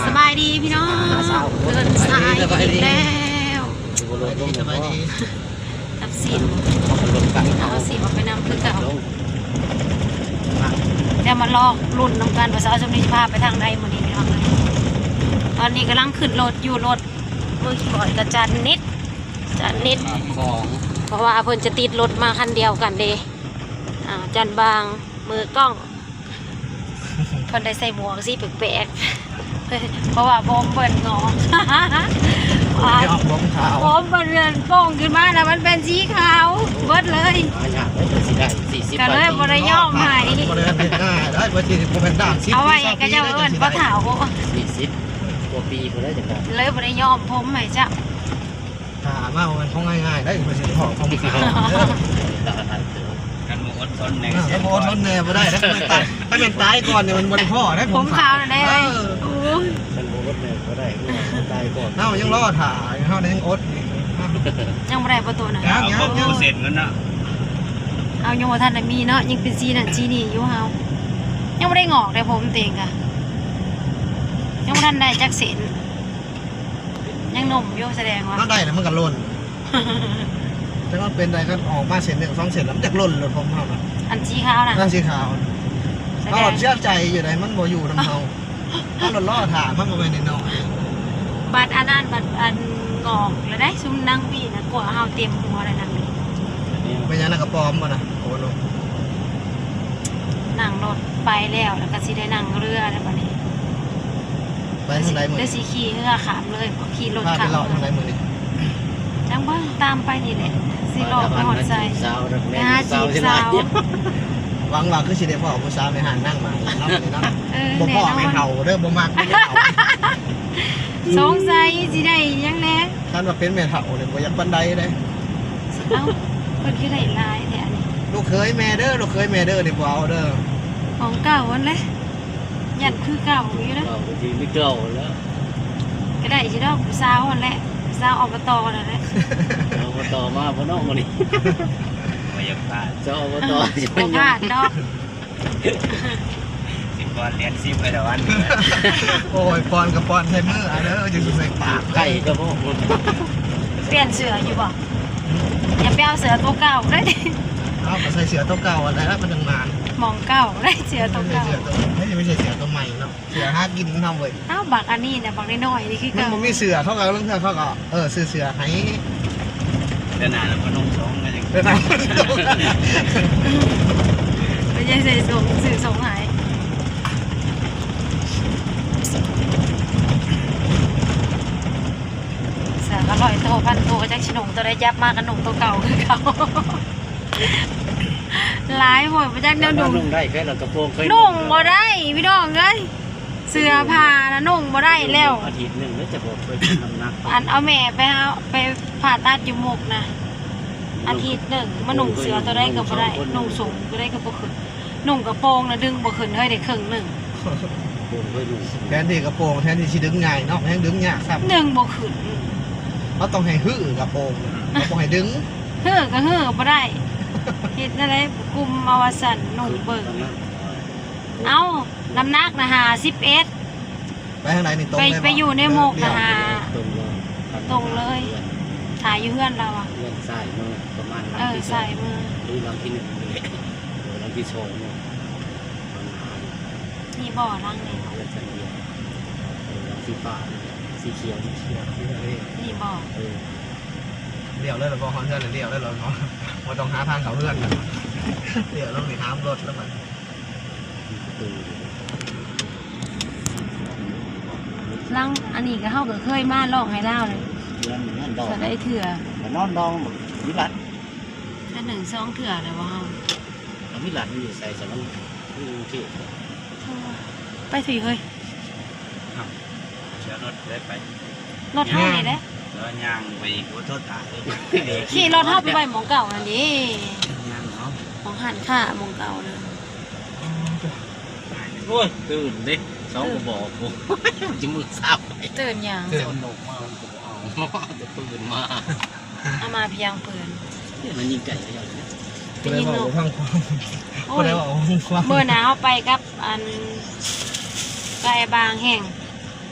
ສະບາຍດີພີ່ນ້ອງ ເດີນສາຍອີກແລ້ວ ກັບສິນ ເອົາສິນອອກໄປນຳຄືເກົ່າ. ດຽວມາລອງລຸ້ນນຳກັນວ່າສາວຊົມນີ້ຊິພາໄປທາງໃດມື້ນີ້ພີ່ນ້ອງ. ຕອນນີ້ກຳລັງຂຶ້ນລົດຢູ່ ລົດເມືອງຂີ້ບອຍກະຈັນນິດ ຈັນນິດ ເພາະວ່າເພິ່ນຈະຕິດລົດມາຄັນດຽວກັນເດ້. ອ່າ ຈັນບາງ ມືກ້ອງ ເພິ່ນໄດ້ໃສ່ໝວກສີແປກໆ ເພາະວ່າຜົມເພິ່ນງອກ ຜົມຂາວ ຜົມເພິ່ນໂປ່ງຂຶ້ນມາແລ້ວ ມັນເປັນສີຂາວເບິດເລີຍ ຫາຍາກເລີຍ ຊິໄດ້ສີ່ສິບ ກະເລີຍບໍ່ໄດ້ຍ້ອມໃຫ້ ບໍ່ໄດ້ເຮັດໜ້າໄດ້ ບໍ່ຊິບໍ່ແມ່ນດ້ານສິບ ເອົາໄວ້ໃຫ້ເຂົາເຈົ້າເອີ້ນພໍ່ເຖົ້າ ສີ່ສິບກວ່າປີພຸ້ນແຫຼະ ຈັ່ງໃດ ເລີຍບໍ່ໄດ້ຍ້ອມຜົມໃຫ້ເຈົ້າ. ຖ້າມາບໍ່ແມ່ນຂອງງ່າຍໆໄດ້ ເພິ່ນຊິໄດ້ພໍ້ຄວາມຂາວເດີ ຄັນບໍ່ອົດທົນແນ່ ເອີ ຄັນບໍ່ອົດທົນແນ່ບໍ່ໄດ້ເດ້ ຄັນແມ່ນຕາຍ ຄັນແມ່ນຕາຍກ່ອນນີ້ມັນບໍ່ໄດ້ພໍ້ເດ້ ຜົມຂາວນັ້ນເດ້ ເອີ ໂອ້ຍ ຄັນບໍ່ອົດແນ່ບໍ່ໄດ້ ຕາຍກ່ອນ ເຮົາຍັງລໍຖ້າ ເຮົາຍັງອົດຢູ່ ຍັງບໍ່ໄດ້ບໍ່ໂຕນະ ຍັງ ຍັງ ຍັງ ເປີເຊັນກັນເນາະ ເຮົາຍັງບໍ່ທັນໄດ້ມີເນາະ ຍັງເປັນສີນັ້ນສີນີ້ຢູ່ ເຮົາຍັງບໍ່ໄດ້ງອກເດ້ ຜົມຕົວເອງກະຍັງບໍ່ທັນໄດ້ຈັກເສັ້ນ. ຍັງໜຸ່ມຢູ່ ສະແດງວ່າ ມັນໄດ້ແລ້ວມັນກະຫຼົ່ນ ແຕ່ມັນເປັນໄດ້ ຄັນອອກມາເສັ້ນໜຶ່ງສອງເສັ້ນແລ້ວ ມັນຢາກຫຼົ່ນໂລດ ຜົມເຮົານະ ອັນສີຂາວນະ ອັນສີຂາວ ສະແດງ ເຮົາເສຍໃຈຢູ່ໃດ ມັນບໍ່ຢູ່ນຳເຮົາ ເຮົາລໍຖ້າ ມັນບໍ່ແມ່ນນ້ອຍໆ ບັດອັນນັ້ນ ບັດອັນງອກແລ້ວໄດ໋ ຊຸມນາງບີນະ ກວ່າເຮົາເຕັມຫົວແລ້ວນະ ເປັນຫຍັງນະ ກະປອມບໍ່ນະ ໂອ້ໂນ ນັ່ງລົດໄປແລ້ວ ແລ້ວກະຊິໄດ້ນັ່ງເຮືອແລ້ວບັດນີ້. ໄປທາງໃດມື້ນີ້ ຊິຂີ່ເຮືອຂ້າມເລີຍ ຂີ່ລົດຂ້າມ ພາໄປເລາະທາງໃດມື້ນີ້ ຈັ່ງເບິ່ງຕາມໄປນີ້ແຫຼະ ຊິເລາະໄປຮອດໃສ ໄປຫາຈີບສາວ ຫວັງວ່າຄືຊິໄດ້ພໍ້ຜູ້ສາວໃນຫ້າງນາງໝາເນາະ ເນາະ ບໍ່ພໍ້ແມ່ເຖົ້າເດີ ບໍ່ມັກແມ່ເຖົ້າ ສົງໄສຊິໄດ້ຫຍັງແດ່ ຄັນວ່າເປັນແມ່ເຖົ້ານີ້ບໍ່ຢາກປານໃດເດ້ ເອົ້າ ເພິ່ນຄືໄດ້ຫຼາຍແທ້ອັນນີ້ ລູກເຂີຍແມ່ເດີ ລູກເຂີຍແມ່ເດີ ນີ້ບໍ່ເອົາເດີ ຂອງເກົ່າຫັ້ນແຫຼະ. ຍັນຄືເກົ່າຢູ່ເດີ ເກົ່າກະຊິຄືເກົ່າຫັ້ນແຫຼະ ກະໄດ້ຢູ່ດອກ ຜູ້ສາວຫັ້ນແຫຼະ ຜູ້ສາວ ອບຕ ຫັ້ນແຫຼະ ອບຕ ມາບໍ່ເນາະມື້ນີ້ ບໍ່ຢາກພາດ ເຈົ້າ ອບຕ ບໍ່ພາດດອກ ຊິປ້ອນຫຼຽນສິບໄປລະວັນ ໂອ້ຍ ປ້ອນກະປ້ອນໃສ່ມື ເອົາເດີ ຈັ່ງຊິໃສ່ປາກ ໄຂ່ກະບໍ່ ປ່ຽນເສື້ອຢູ່ບໍ່ ຢ່າໄປເອົາເສື້ອໂຕເກົ່າເດີ ເອົາກະໃສ່ເສື້ອໂຕເກົ່າຫັ້ນແຫຼະ ມັນຈັ່ງໝານ ໝ່ອງເກົ່າເດີ ເສື້ອໂຕເກົ່າ ໃສ່ເສື້ອໂຕ ໃຫ້ມັນໃສ່ເສື້ອໂຕໃໝ່ເນາະ. ເສື້ອຫາກິນນຳເວີຍ ອ້າວ ບັກອັນນີ້ນະ ບັກນ້ອຍໆນີ້ຄືເກົ່າ ມັນບໍ່ມີເສື້ອ ເຂົາກະລາງເທື່ອເຂົາກະ ເອີ ຊື້ເສື້ອໃຫ້ ເທື່ອໜ້າລະມານຸ່ງສອງ ເທື່ອໜ້າ ໄປໃສ່ສົ່ງ ຊື້ສົ່ງໃຫ້ ເສື້ອກະຮ້ອຍໂຕພັນໂຕ ກະຈັກຊິນຸ່ງໂຕໃດ ຈັບມາກະນຸ່ງໂຕເກົ່າຄືເກົ່າ ຫຼາຍໂພດ ບໍ່ຈັກແນວນຸ່ງ ນຸ່ງໄດ້ແຄ່ລະກະໂປງ ເຄີຍນຸ່ງບໍ່ໄດ້ ພີ່ນ້ອງເອີຍ. ເສື້ອຜ້ານະນຸ່ງບໍ່ໄດ້ແລ້ວ ອາທິດໜຶ່ງແລ້ວຈະບໍ່ເຄີຍນຳໜັກ ອັນເອົາແມ່ໄປຫາ ໄປຜ່າຕັດຢູ່ມຸກນະ ອາທິດໜຶ່ງມານຸ່ງເສື້ອໂຕໃດກະບໍ່ໄດ້ ນຸ່ງສູງໂຕໃດກະບໍ່ຂຶ້ນ ນຸ່ງກະໂປງນະດຶງບໍ່ຂຶ້ນເຮີ້ຍ ໄດ້ເຄິ່ງໜຶ່ງ ແທນທີ່ກະໂປງ ແທນທີ່ຊິດຶງງ່າຍເນາະ ແຮ່ງດຶງຍາກຊ້ຳ ດຶງບໍ່ຂຶ້ນ ເຮົາຕ້ອງໃຫ້ຮື້ກະໂປງ ເຮົາບໍ່ໃຫ້ດຶງ ຮື້ກະຮື້ບໍ່ໄດ້ ເຮັດແນວໃດກຸມເອົາວ່າຊັ້ນ ນຸ່ງເບິ່ງ ເອົ້າ ນ້ຳໜັກນະຫ້າສິບເອັດ ໄປທາງໃດນີ້? ຕົງເລີຍບໍ່? ໄປຢູ່ໃນໝົກນະຫາ ຕົງເລີຍ ຕົງເລີຍ ຖ້າຢູ່ເຮືອນລາວອະ ເຮືອນຊ້າຍມືປະມານຫຼັງ ເອີ ທີ່ສອງ ຊ້າຍມື ຫຼືຫຼັງທີໜຶ່ງນີ້ແຫຼະ ເອີ ຫຼັງທີສອງນີ້ ນີ້ບໍ່ ຫຼັງນີ້ບໍ່ ເຮືອນຊັ້ນດຽວ ເອີ ຫຼັງສີຟ້ານີ້ແຫຼະ ສີຂຽວ ສີຂຽວ ສີທະເລ ນີ້ບໍ່ ເອີ ລ້ຽວເລີຍລະບໍ່? ຮອດເຮືອນແລ້ວລ້ຽວເລີຍລະບໍ່? ບໍ່ຕ້ອງຫາທາງເຂົ້າເຮືອນ ລ້ຽວລົງນີ້ຫ້າມລົດລະບັດ ຫຼັງອັນນີ້ກະເຮົາກະເຄີຍມາລອງໃຫ້ລາວເລີຍ ເດືອນນັ້ນດອກ ກະໄດ້ເທື່ອ ກະນອນດອງ ມີລັດ ກະໜຶ່ງສອງເທື່ອແລ້ວບໍ່ເຮົາ ກະມີລັດ ມັນຢູ່ໃສຊັ້ນ ມັນຢູ່ເຂດ ໄປຖືເຮີ້ຍ ເອົາ ເສຍລົດໄດ້ໄປ ລົດເຮົານີ້ແຫຼະ ແລ້ວຍ່າງໄປອີກ ໂອ້ ໂທດຕາຍ ຂີ່ລົດເຮົາໄປໄວ້ໝ່ອງເກົ່າຫັ້ນເດ້ ຍ່າງເຮົາ ໝ່ອງຮ້ານຄ້າໝ່ອງເກົ່ານະ ໂອ້ຍ ຕື່ນເດ້ ສອງກະບອກ ໂອ້ຍ ຊິມືສາວໄປ ຕື່ນຫຍັງ ເຈົ້ານົກມາມັນກະບໍ່ເອົາ ຈະປືນມາ ເອົາມາພຽງປືນ ມັນຍິງໄກ່ເຂົາເຈົ້າເລີຍ ໄປຍິງນົກ ຜູ້ໃດເວົ້າບໍ່ຟັງຄວາມ ໂອ້ຍ ຜູ້ໃດເວົ້າບໍ່ຟັງຄວາມ ມື້ໜ້າເຮົາໄປກັບ ອັນ ໄກ່ບາງແຮງ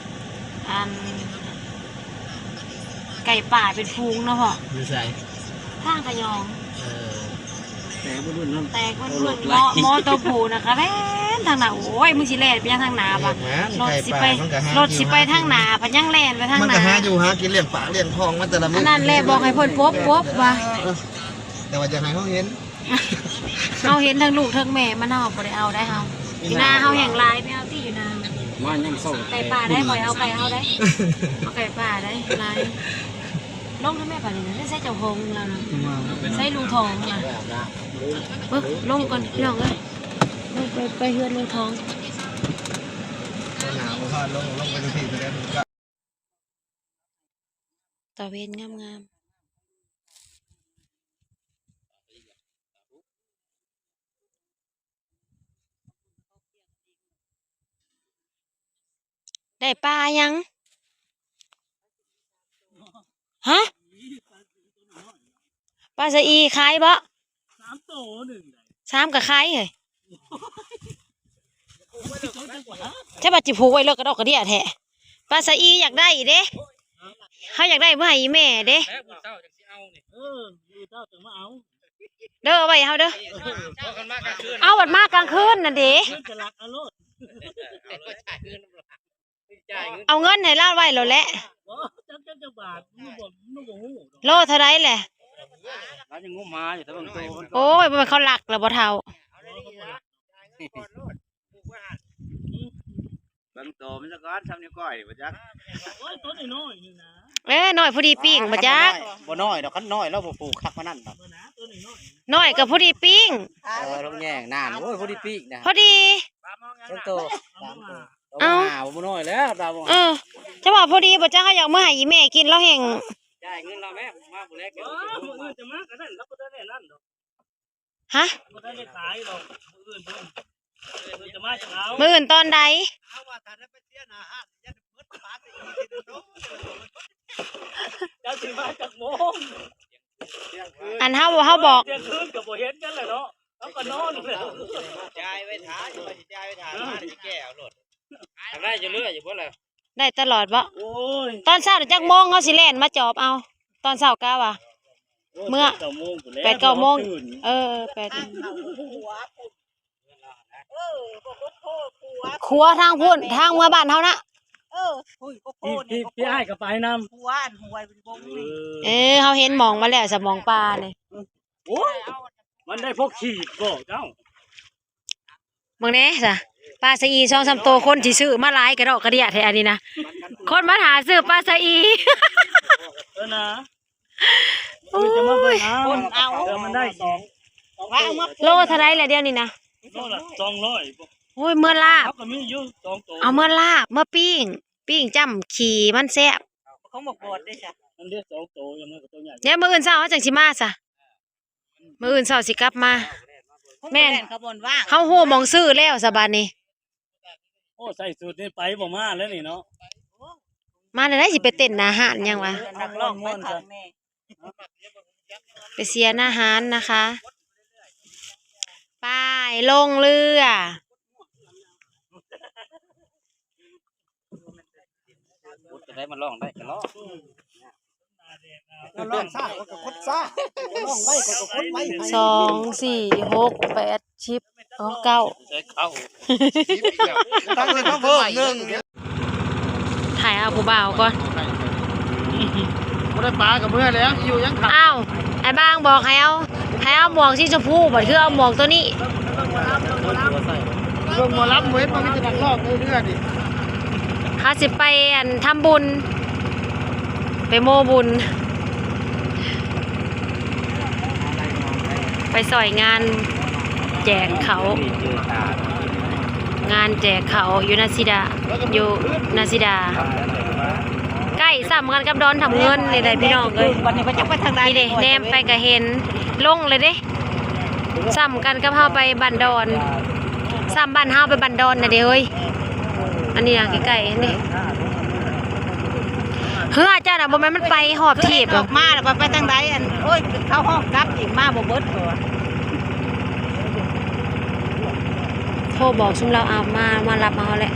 ອັນ ໄກ່ປ່າເປັນຝູງເນາະພໍ່. ຢູ່ໃສ? ທາງຂະຫຍອງ. ເອີ ແຕກເບິດເນາະ. ແຕກເບິດເນາະ. ໝໍ ໝໍໂຕຜູ້ນະກະແລ່ນທາງໜ້າ. ໂອ້ຍ ມຶງຊິແລ່ນໄປຫຍັງທາງໜ້າບາດ? ລົດຊິໄປ ລົດຊິໄປທາງໜ້າ ພັດຍັງແລ່ນໄປທາງໜ້າ. ມັນກະຫາຢູ່ຫາກິນລ້ຽງປາກລ້ຽງທ້ອງມັນແຕ່ລະມື້. ອັນນັ້ນແຫຼະ ບອກໃຫ້ເພິ່ນປົບ ປົບວ່າ. ເອີ ແຕ່ວ່າຢາກໃຫ້ເຮົາເຫັນ ເຮົາເຫັນທັງລູກທັງແມ່ມັນ ເຮົາບໍ່ໄດ້ເອົາໄດ້ເຮົາ. ຢູ່ນາເຮົາແຮ່ງຫຼາຍ ໄປເອົາຕິຢູ່ນາ. ມາຍາມເຊົ້າ ໄກ່ປ່າໄດ້ ຂ້ອຍເອົາໄກ່ເຮົາໄດ້ ເອົາໄກ່ປ່າໄດ້ຫຼາຍ. ລົງທຳໄມບາດນີ້ນະ? ໃສ່ເຈົ້າຂອງລາວນະ ໃສ່ລຸງທອງນະ. ເອີ ລົງກ່ອນພີ່ນ້ອງເອີຍ ລົງໄປ ໄປເຮືອນລຸງທອງ. ໜາວບໍ່ພາລົງ ລົງໄປຢູ່ພີ້ ຕາເວັນງາມໆ. ໄດ້ປາຫຍັງ? ຮະ? ປາສະອີຂາຍບໍ່? ສາມໂຕໜຶ່ງ ສາມກະຂາຍເຮີ້ຍ. ແທ້ບາດຊິຜູກໄວ້ເລີກກະດອກກະເດຍແທ້. ປາສະອີຢາກໄດ້ເດ້ ເຮົາຢາກໄດ້ເມື່ອໃຫ້ອີ່ແມ່ເດ້. ແລ້ວມື້ເຊົ້າຈັ່ງຊິເອົານີ້ ເອີ ມື້ເຊົ້າຈັ່ງມາເອົາ ເດີ ເອົາໄວ້ໃຫ້ເຮົາເດີ. ເອີ ເອົາບັດມາກາງຄືນນັ້ນເດ້ ເອົາເງິນໃຫ້ລາວໄວ້ໂລດແຫຼະ. ໂລເທົ່າໃດແຫຼະ? ລາວຍັງງົມຫາຢູ່ ແຕ່ເບິ່ງໂຕມັນ. ໂອ້ຍ ບໍ່ແມ່ນເຂົາລັກແລ້ວບໍ່ເຖົ້າ? ເບິ່ງໂຕມັນສາກ່ອນ ຊ່ຳນິ້ວກ້ອຍບໍ່ຈັກ. ໂອ້ຍ ໂຕນ້ອຍໆນີ້ນະ. ເອີ ນ້ອຍພໍດີປີ້ງບໍ່ຈັກ. ບໍ່ນ້ອຍດອກ ຄັນນ້ອຍລາວບໍ່ປູກຄັກປານນັ້ນດອກ. ນ້ອຍກະພໍດີປີ້ງ. ເອີ ລົງແຍງນານ. ໂອ້ຍ ພໍດີປີ້ງນະ ພໍດີ. ເບິ່ງໂຕ ສາມໂຕ. ເອົ້າ ບໍ່ນ້ອຍແລ້ວ. ເອີ ຈະວ່າພໍດີບໍ່ຈັກ ເຮົາຢາກເມືອໃຫ້ອີ່ແມ່ກິນ ລາວແຮ່ງ. ຈ່າຍເງິນລາວແມ້ ມາບໍ່ແລກ. ເອີ ມື້ອື່ນຈະມາກະນັ້ນ ລາວບໍ່ໄດ້ນັ້ນດອກ. ຮະ? ບໍ່ໄດ້ຂາຍດອກ ມື້ອື່ນພຸ້ນ ມື້ອື່ນຈະມາຈະເອົາ. ມື້ອື່ນຕອນໃດ? ເອົາວ່າຖ້າໄດ້ໄປເສຍໜ້າຮ້ານ ຢ່າໄດ້ເບິດປານນີ້. ເຈົ້າຊິມາຈັກໂມງ? ອັນເຮົາ ເຮົາບອກ ທ່ຽງຄືນກະບໍ່ເຫັນກັນແຫຼະເນາະ ເຮົາກະນອນແລ້ວ. ຈ່າຍໄວ້ຖ້າ ຊິຈ່າຍໄວ້ຖ້າ ມາຊິແກ້ເອົາໂລດ. ຢາກໄດ້ຢູ່ເລື້ອຍຢູ່ບໍ່ລະ? ໄດ້ຕະຫຼອດບໍ່? ໂອ້ຍ ຕອນເຊົ້າຈັກໂມງເຮົາຊິແລ່ນມາຈອບເອົາ? ຕອນເຊົ້າກະວ່າ ໂອ້ຍ ເມື່ອ ແປດເກົ້າໂມງພຸ້ນແຫຼະ ແປດເກົ້າໂມງ. ເອີ ແປດ ເອີ ບໍ່ ບໍ່ພໍ ຂົວທາງພຸ້ນ ທາງເມືອບ້ານເຮົານະ. ເອີ ພຸ້ນ ບໍ່ພໍ ທີ່ ທີ່ອ້າຍກະໄປນຳ ຂົວອັນຫ້ວຍເປັນວົງນີ້. ເອີ ເຮົາເຫັນໝ່ອງມາແລ້ວ ສະໝ່ອງປ່ານີ້. ໂອ້ຍ ມັນໄດ້ພໍຂີດບໍ່ເຈົ້າ? ເບິ່ງແດ່ຊະ ປາສະອີສອງສາມໂຕ ຄົນຊິຊື້ມາຫຼາຍກະດອກກະເດຍແທ້ອັນນີ້ນະ. ຄົນມາຖ້າຊື້ປາສະອີ. ເອີນະ ໂອ້ຍ ເອີ ຈະມາເບິ່ງເອົາ ເອີ ມັນໄດ້ສອງ ໂລເທົ່າໃດລະດຽວນີ້ນະ? ໂລລະສອງຮ້ອຍ. ໂອ້ຍ ເມືອລາບ ເຮົາກະມີຢູ່ສອງໂຕ. ເອົາເມືອລາບ ເມືອປີ້ງ ປີ້ງຈ້ຳຂີ້ມັນແຊບ. ຂອງບັກບອດເດ້ຊະ ມັນເດ້ສອງໂຕ ຍັງມັນກະໂຕໃຫຍ່. ດຽວມື້ອື່ນເຊົ້າເຮົາຈັ່ງຊິມາຊະ. ມື້ອື່ນເຊົ້າຊິກັບມາ. ແມ່ນ ຂະບວນວ່າງ ເຮົາຮູ້ໝ່ອງຊື້ແລ້ວສະບາດນີ້. ໂອ້ ໃສ່ສູດນີ້ໄປບໍ່ມາແລ້ວນີ້ເນາະ. ມາແນວໃດ ຊິໄປເຕັ້ນໜ້າຮ້ານຫຍັງວະ? ນັກຮ້ອງໄປເຂົ້າແມ່ ໄປເສຍໜ້າຮ້ານນະຄະ. ໄປລົງເຮືອ. ກະໄດ້ ມາລອງໄດ້ກະລອງ. ລອງຊ້າ ກະກົດຊ້າ ລອງໄວ ກະກົດໄວ. ສອງ ສີ່ ຫົກ ແປດ ສິບ ເກົ້າ ໃສ່ເຂົ້າ ສິບອີກແລ້ວ ຕັ້ງເປັນມາເພີ່ມໜຶ່ງ. ຖ່າຍເອົາຜູ້ບ່າວກ່ອນ. ບໍ່ໄດ້ປາກະເມືອແລ້ວ ຢູ່ຍັງຂາດ. ອ້າວ ອ້າຍບາງບອກໃຫ້ເອົາ ໃຫ້ເອົາໝວກສີຊົມພູ ບັດຄືເອົາໝວກໂຕນີ້. ເບິ່ງໝໍລຳ ບໍ່ເຫັນວ່າມີແຕ່ນັກຮ້ອງເທື່ອນີ້. ເຮົາຊິໄປ ອັນ ທຳບຸນ ໄປໂມບຸນ ໄປຊ່ອຍງານແຈກເຂົ້າ ງານແຈກເຂົ້າຢູ່ນາຊິດາ ຢູ່ນາຊິດາ. ໃກ້ສ່ຳກັນກັບດອນທຳເງິນນີ້ແຫຼະພີ່ນ້ອງເອີຍ. ບັດນີ້ໄປຈັກໄປທາງໃດ ນີ້ເດ້ ແນມໄປກະເຫັນ ລົງເລີຍເດ້ ສ່ຳກັນກັບເຮົາໄປບ້ານດອນ ສ່ຳບ້ານເຮົາໄປບ້ານດອນນະເດ້ເຮີ້ຍ. ອັນນີ້ນະ ໃກ້ໆ ນີ້ ເຮືອເຈົ້ານະ ບໍ່ແມ່ນມັນໄປຮອບທີບ ອອກມາແລ້ວໄປທາງໃດ? ອັນ ໂອ້ຍ ເຂົ້າຫ້ອງກັບອີກ ມາບໍ່ເບິດ. ໂທບອກຊຸມລາວອາບມາ ມາຮັບເຮົາແຫຼະ.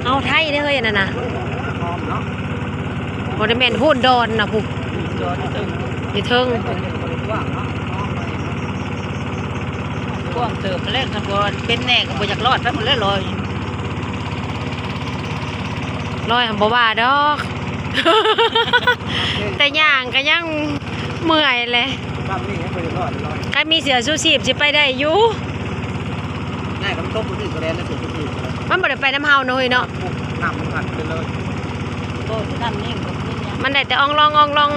ເອົາໄທເດ້ເຮີ້ຍ ອັນນັ້ນນະ ບໍ່ໄດ້ແມ່ນໂພນດອນນະພຸ້ນ ຢູ່ເທິງ ກວ້າງເຕີບແລ້ວ ຄັນບໍ່ເປັນແນ່ກໍບໍ່ຢາກລອດໄປໝົດແລ້ວ ລອຍ ລອຍຫັ້ນບໍ່ວ່າດອກ ແຕ່ຍ່າງກໍຍັງເມື່ອຍແຫຼະ ຄັນມີເສື້ອຊູຊີບຊິໄປໄດ້ຢູ່ ງ່າຍ ຄັນມັນຕົກບໍ່ຖືກກໍແລ່ນໃນເສື້ອຊູຊີບ ມັນບໍ່ໄດ້ໄປນຳເຮົາເນາະເຮີ້ຍເນາະ ນ້ຳມັນພັດໄປເລີຍ ມັນໄດ້ແຕ່ອ່ອງລອງ ອ່ອງລອງ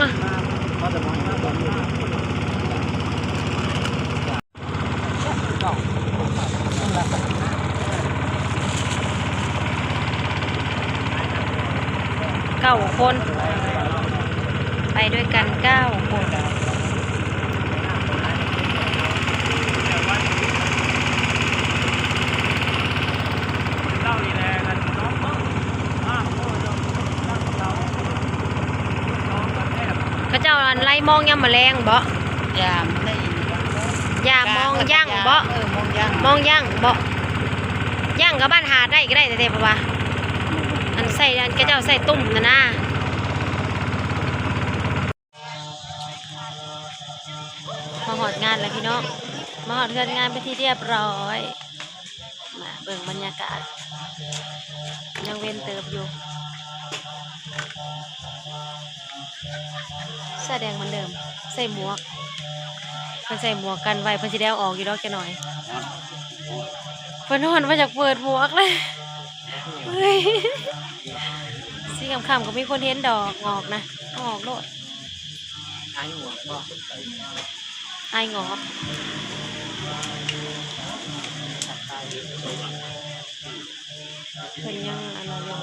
ເກົ້າຄົນ ໄປດ້ວຍກັນເກົ້າຄົນ. ເຂົາເຈົ້າ ອັນ ໄລ່ມອງຍາມມື້ແລງບໍ? ຢາມໄດ້ ຢາມອງຍັງບໍ? ເອີ ມອງຍັງ ມອງຍັງບໍ? ຍັງກໍບ້ານຫາດໄດ້ກໍໄດ້ແທ້ໆ ເພາະວ່າ ອັນ ໃສ່ ອັນ ເຂົາເຈົ້າໃສ່ຕຸ້ມຫັ້ນນະ. ມາຮອດງານແລ້ວພີ່ນ້ອງ ມາຮອດເຮືອນງານເປັນທີ່ຮຽບຮ້ອຍ ມາເບິ່ງບັນຍາກາດ ຍັງເວັນເຕີບຢູ່ ສາແດງເໝືອນເດີມ ໃສ່ໝວກ ເພິ່ນໃສ່ໝວກກັນໄວ້ ເພິ່ນຊິໄດ້ເອົາອອກຢູ່ດອກຈັກໜ້ອຍ ເພິ່ນຮ້ອນ ບໍ່ຢາກເປີດໝວກເລີຍ ເອີຍ ສີຄ່ຳໆ ກໍມີຄົນເຫັນດອກ ງອກນະ ເອົາອອກໂລດ. ອາຍງອກບໍ່? ອາຍງອກ ເພິ່ນຍັງອັນນັ້ນຢູ່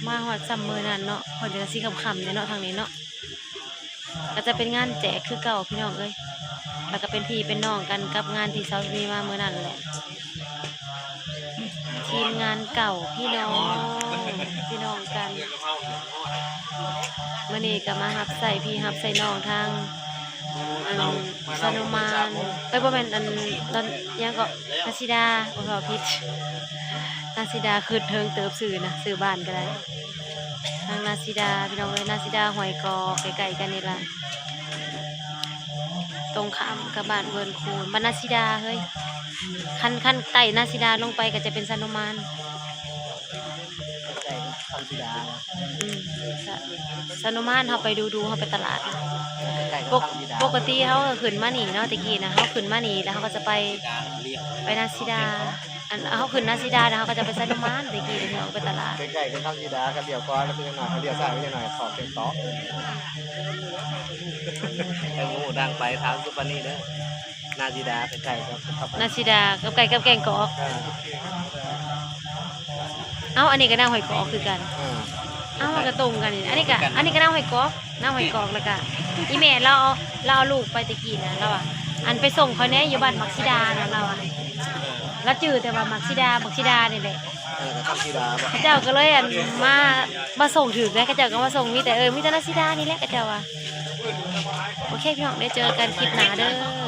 ມາຮອດຊ່ຳມື້ນັ້ນເນາະ ເພິ່ນກໍຊິຄ່ຳໆແດ່ເນາະ ທາງນີ້ເນາະ ກໍຈະເປັນງານແຈກຄືເກົ່າພີ່ນ້ອງເອີຍ ແລ້ວກໍເປັນພີ່ເປັນນ້ອງກັນກັບງານທີ່ສາວມີມາມື້ນັ້ນແຫຼະ. ທີມງານເກົ່າ ພີ່ນ້ອງ ພີ່ນ້ອງກັນ ມື້ນີ້ກໍມາຮັບໃຊ້ພີ່ຮັບໃຊ້ນ້ອງທາງ ອັນ ຊານຸມານ ເອີຍ ບໍ່ແມ່ນ ອັນ ດອນ ຫຍັງເກາະ ນາຊິດາ ໂອ້ ເວົ້າຜິດ ນາຊິດາ ຄຶດເຖິງເຕີບຊື່ນະ ຊື່ບ້ານກໍໄດ້ ທາງນາຊິດາ ພີ່ນ້ອງເອີຍ ນາຊິດາ ຫ້ວຍກອກ ໃກ້ໆກັນນີ້ລະ. ຕົງຂ້າມກັບບ້ານເວີນຄູນ ບ້ານນາຊິດາເຮີ້ຍ ຄັນ ຄັນໄຕ່ນາຊິດາລົງໄປກໍຈະເປັນຊານຸມານ ໃກ້ໆກັບນາຊິດາ ອືມ ຊາ ຊານຸມານ ເຮົາໄປດູໆ ເຮົາໄປຕະຫຼາດ ໃກ້ໆກັບ ປົກ ນາຊິດາ ປົກກະຕິເຮົາກໍຂຶ້ນມານີ້ເນາະ ແຕ່ກີ້ນະ ເຮົາຂຶ້ນມານີ້ ແລ້ວເຮົາກໍຈະໄປ ໄປນາຊິດາ ອັນ ເຮົາຂຶ້ນນາຊິດາແລ້ວເຮົາກໍຈະໄປຊານຸມານ ແຕ່ກີ້ເຮົາໄປຕະຫຼາດ ໃກ້ໆກັບນາຊິດາ ຄັນລ້ຽວຂວາ ແລ້ວເປັນຫຍັງໜ້ອຍ ຄັນລ້ຽວຊ້າຍເປັນຫຍັງໜ້ອຍ ຂອບເປັນຕອກ ໃຫ້ໝູ່ດັງໄປ ຖາມສຸປານີເດີ ນາຊິດາ ໃກ້ໆກັບ ນາຊິດາ ກັບ ໃກ້ກັບແກ້ງກອກ ເອີ ເອົ້າ ອັນນີ້ກໍນາຫ້ວຍກອກຄືກັນ ເອີ ເອົ້າ ມັນກໍຕົງກັນນີ້ ອັນນີ້ກໍ ອັນນີ້ກໍນາຫ້ວຍກອກ ນາຫ້ວຍກອກ ແລ້ວກໍອີ່ແມ່ລາວເອົາ ລາວເອົາລູກໄປແຕ່ກີ້ນະ ລາວວ່າ ອັນ ໄປສົ່ງຂ້ອຍແດ່ຢູ່ບ້ານໝາກສີດານະ ລາວວ່າ ລາວຈື່ແຕ່ວ່າໝາກສີດາ ໝາກສີດານີ້ແຫຼະ ເອີ ກໍຄຳສີດາບໍ? ເຂົາເຈົ້າກໍເລີຍ ອັນ ມາ ມາສົ່ງຖືກເດ້ ເຂົາເຈົ້າກໍມາສົ່ງ ມີແຕ່ ເອີ ມີແຕ່ນາສີດານີ້ແຫຼະ ເຂົາເຈົ້າວ່າ ໂອເຄ ພີ່ນ້ອງ ໄດ້ເຈີກັນຄລິບໜ້າເດີ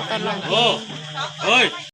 ຕອນຮ້ອງເພງ.